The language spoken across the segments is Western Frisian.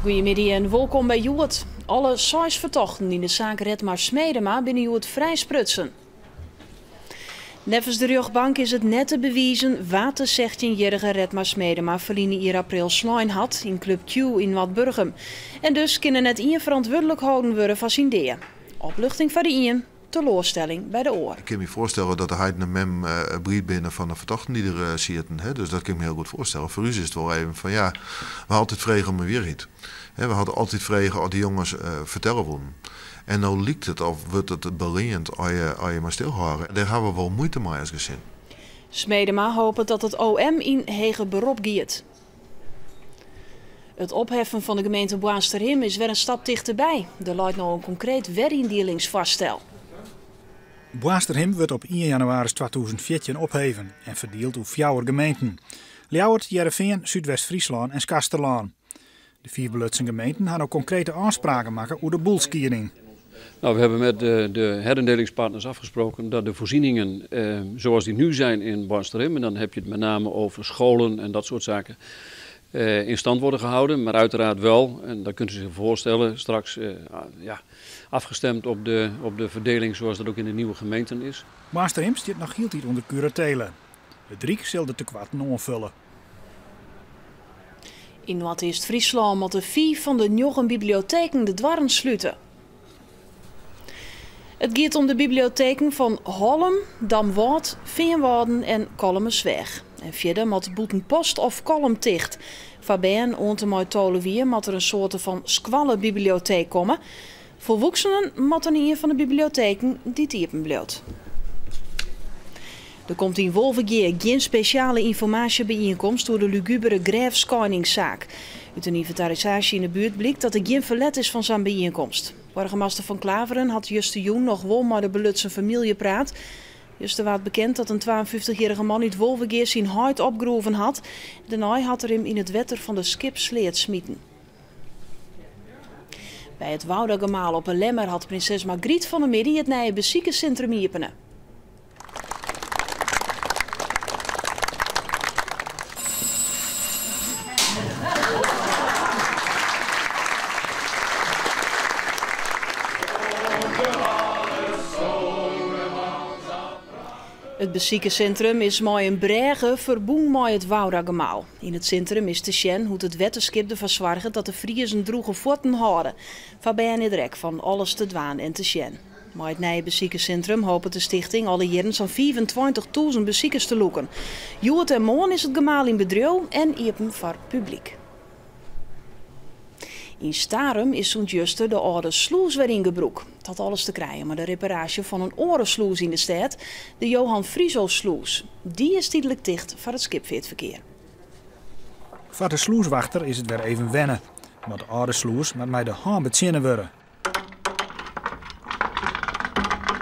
Goeiemiddei en wolkom by Hjoed. Alle seis fertochten yn de saak Redmar Smedema binne hjoed frijsprutsen. Neffens de rjochtbank is it net te bewizen wa't de sechtjinjierrige Redmar Smedema ferline jier april slein hat yn Club Q yn Noardburgum. En dus kin der net ien ferantwurdlik holden wurde foar syn dea. Opluchting foar de ien, teloarstelling by de oar. Ik kin my foarstelle dat de heit en de mem bliid binne fan de fertochten dy't der sieten. Dus dat kin ik my hiel goed foarstelle. Foar ús is it wol even fan ja, we ha altyd frege om in wierheid. We hawwe altyd frege oft dy jonges fertelle woenen. En no liket it of wurdt it beleand as je mar stilhâlde. Dêr hawwe we wol muoite mei as gesin. Smedema hopet dat it OM yn heger berop giet. It opheffen fan de gemeente Boarnsterhim is wer in stap tichterby. Der leit no in konkreet weryndielingsfoarstel. Boarnsterhim wurdt op ien jannewaris 2014 opheven en ferdield oer fjouwer gemeenten, Ljouwert, Hearrenfean, Súdwest-Fryslân en Skarsterlân. De fiif belutsen gemeenten ha no konkrete ôfspraken makke oer de boelskieding. Nou, we hebben met de, de herindelingspartners afgesproken dat de voorzieningen eh, zoals die nu zijn in Boarnsterhim, en dan heb je het met name over scholen en dat soort zaken, eh, in stand worden gehouden. Maar uiteraard wel, en dat kunt u zich voorstellen, straks eh, ja, afgestemd op de, op de verdeling zoals dat ook in de nieuwe gemeenten is. Boarnsterhim stiet noch hieltyd ûnder kuratele. It Ryk sil de tekoarten oanfolje. Yn Noardeast-Fryslân moatte fiif fan de njoggen biblioteken de doarren slute. It giet om de biblioteken fan Hollum, Damwâld, Feanwâlden en Kollumersweach. En fierder moat Bûtenpost of Kollum ticht. Foar bern oant en mei 12 jier moat der in soarte fan skoallebiblioteek komme. Folwoeksenen moatte nei ien fan de biblioteken dy't iepen bliuwt. Der komt yn Wolvegea gjin spesjale ynformaasjebyienkomst oer de lugubere grêfskeiningssaak. Ut in ynventarisaasje yn de buert blykt dat der gjin ferlet is fan sa'n byienkomst. Boargemaster Van Klaveren hat justerjûn noch wol mei de belutsen famylje praat. Juster waard bekend dat in 52-jierrige man út Wolvegea syn heit opgroeven hat. Dêrnei hat er him yn it wetter fan de Skipsleat smiten. By it Woudagemaal op 'e Lemmer hat prinses Margriet fan 'e middei it nije besikerssintrum iepene. It besikerssintrum is mei in brêge ferbûn mei it Woudagemaal. Yn it sintrum is te sjen hoe't it wetterskip derfoar soarget dat de Friezen drûge fuotten hâlde. Foar bern is der ek fan alles te dwaan en te sjen. Mei it nije besikerssintrum hopet de stichting alle jierren sa'n 25.000 besikers te lûken. Hjoed en moarn is it gemaal yn bedriuw en iepen foar publyk. Yn Starum is sûnt juster de âlde slûs wer yn gebrûk. Dat hat alles te krijen mei de reparaasje fan in oare slûs yn de stêd, de Johan Friso-slûs. Dy is tydlik ticht foar it skipfeartferkear. Foar de slûswachter is it wer even wenne, want de âlde slûs moat mei de hân betsjinne wurde.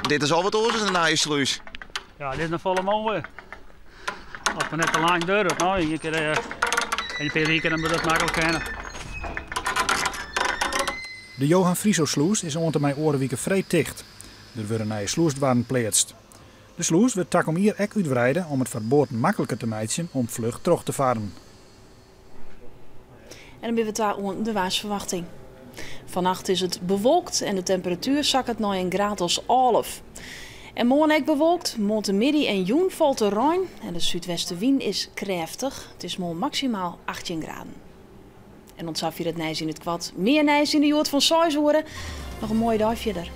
Dit is al wat oars as in nije slûs. Ja, dit is noch folle moaier. As it net te lang duorret, no, ien kear eh, in pear wiken dan moat dat maklik kinne. De Johan Friso-slûs is oant en mei oare wike freed ticht. Der wurde nije slûsdoarren pleatst. De slûs wurdt takom jier ek útwreide om it foar boaten makliker te meitsjen om fluch troch te farren. En dan binne we ta oan de waarsferwachting. Fannacht is it bewolkt en de temperatuer sakket nei in graad as 11. En moarn ek bewolkt. Moarntemiddei en jûn falt der rein en de súdwestewyn is krêftich. It is moarn maksimaal 18 graden. En oant safier it nijs yn it koart. Mear nijs yn de Hjoed fan seis oere. Noch in moaie dei fierder.